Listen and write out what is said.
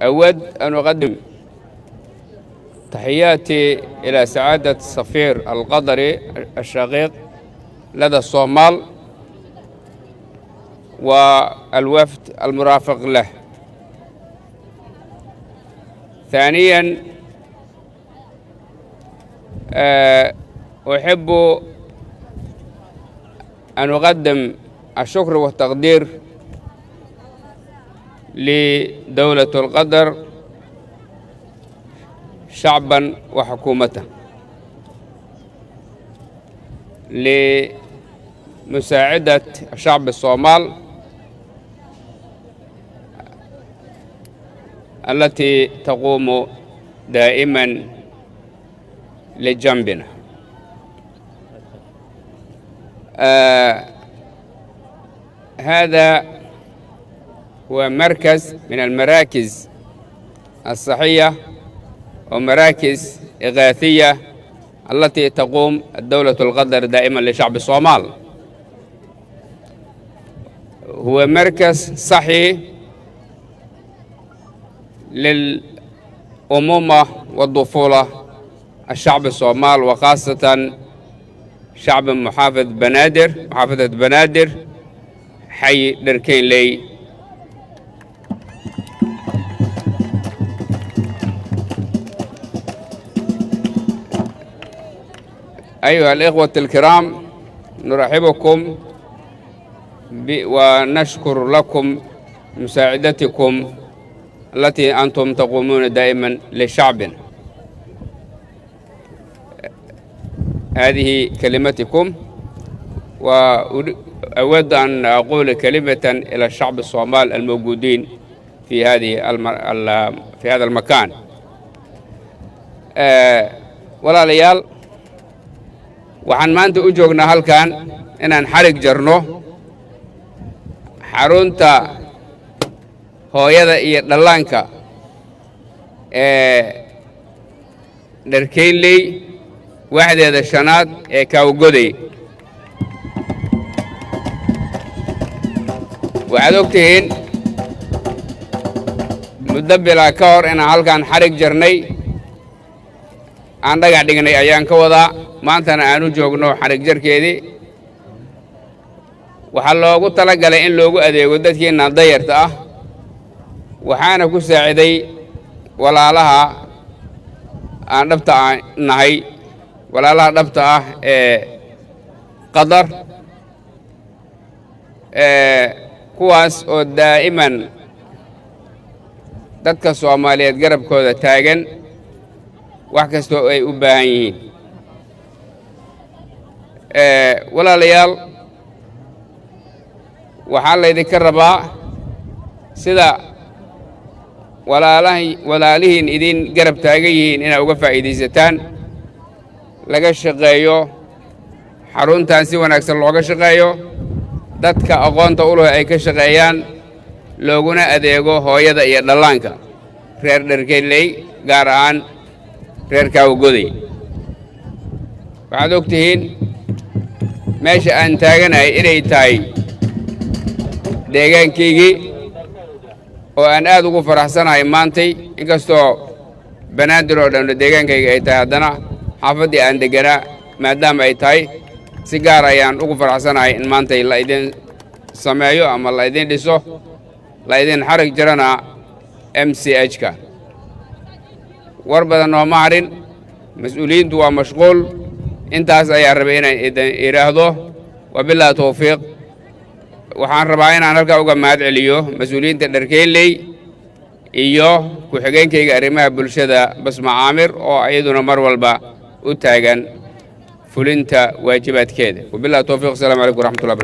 أود أن أقدم تحياتي إلى سعادة السفير القطري الشقيق لدى الصومال والوفد المرافق له. ثانيا، أحب أن أقدم الشكر والتقدير لدولة القطر شعبا وحكومة لمساعدة شعب الصومال التي تقوم دائما لجنبنا. هذا هو مركز من المراكز الصحية ومراكز إغاثية التي تقوم الدولة القطر دائما لشعب الصومال. هو مركز صحي للأمومة والطفولة الشعب الصومال، وخاصة شعب محافظ بنادر، محافظة بنادر، حي دركينلي. أيها الإخوة الكرام، نرحبكم ونشكر لكم مساعدتكم التي أنتم تقومون دائما لشعبنا. هذه كلمتكم، وأود أن أقول كلمة إلى الشعب الصومال الموجودين في هذا المكان. Walaalayaal, waxaan maanta u joognaa halkan inaan xarig jarno xarunta hooyada iyo dhallaanka ee Dharkeynley, waaxdeeda shanaad ee Kaawgoday. Waxaad og tihiin muddo bilaa ka hor inaan halkan xarig jarnay, aan dhagax dhignay ayaan ka wadaa, maantana aan u joogno xarig jarkeedii. Waxaa loogu tala galay in loogu adeego dadkeenna dayarta ah, waxaana ku saaciday walaalaha aan dhabta nahay, walaalaha dhabta ah ee Qatar, kuwaas oo daa'iman dadka Soomaaliyeed garabkooda taagan wax kastoo ay u baahan yihiin. Walaalayaal, waxaa laydinka rabaa sida walaalahi walaalihiin idin garab taagan yihiin inaad uga faa'iidaysataan, laga shaqeeyo xaruntan, si wanaagsan looga shaqeeyo, dadka aqoonta u leh ay ka shaqeeyaan, looguna adeego hooyada iyo dhallaanka reer Dharkeley, gaar ahaan reer Kaawagoday. Waxaad og tihiin meesha aan taaganahay inay tahay deegaankaygii oo aan aad ugu faraxsanahay maantay. Inkastoo Banaadir oo dhan deegaankayga ay tahay, haddana xaafaddii aan degganaa maadaama ay tahay, si gaar ayaan ugu faraxsanahay in maantay la idin sameeyo ama la idin dhiso, la idin xarig jarana MCH-ka. War badan nooma harin, mas-uuliyiintu waa mashquul. Intaas ayaa rabay inaan idin idhaahdo. Wabillahi towfiiq. Waxaan rabaa inaan halkaa uga mahad celiyo mas-uuliyiinta Dharkeynley iyo ku-xigeenkayga arrimaha bulshada, Basma Caamir, oo iyaduna mar walba u taagan fulinta waajibaadkeeda. Wabillahi towfiiq. Asalamu calaykum waraxmatullahi barakatu.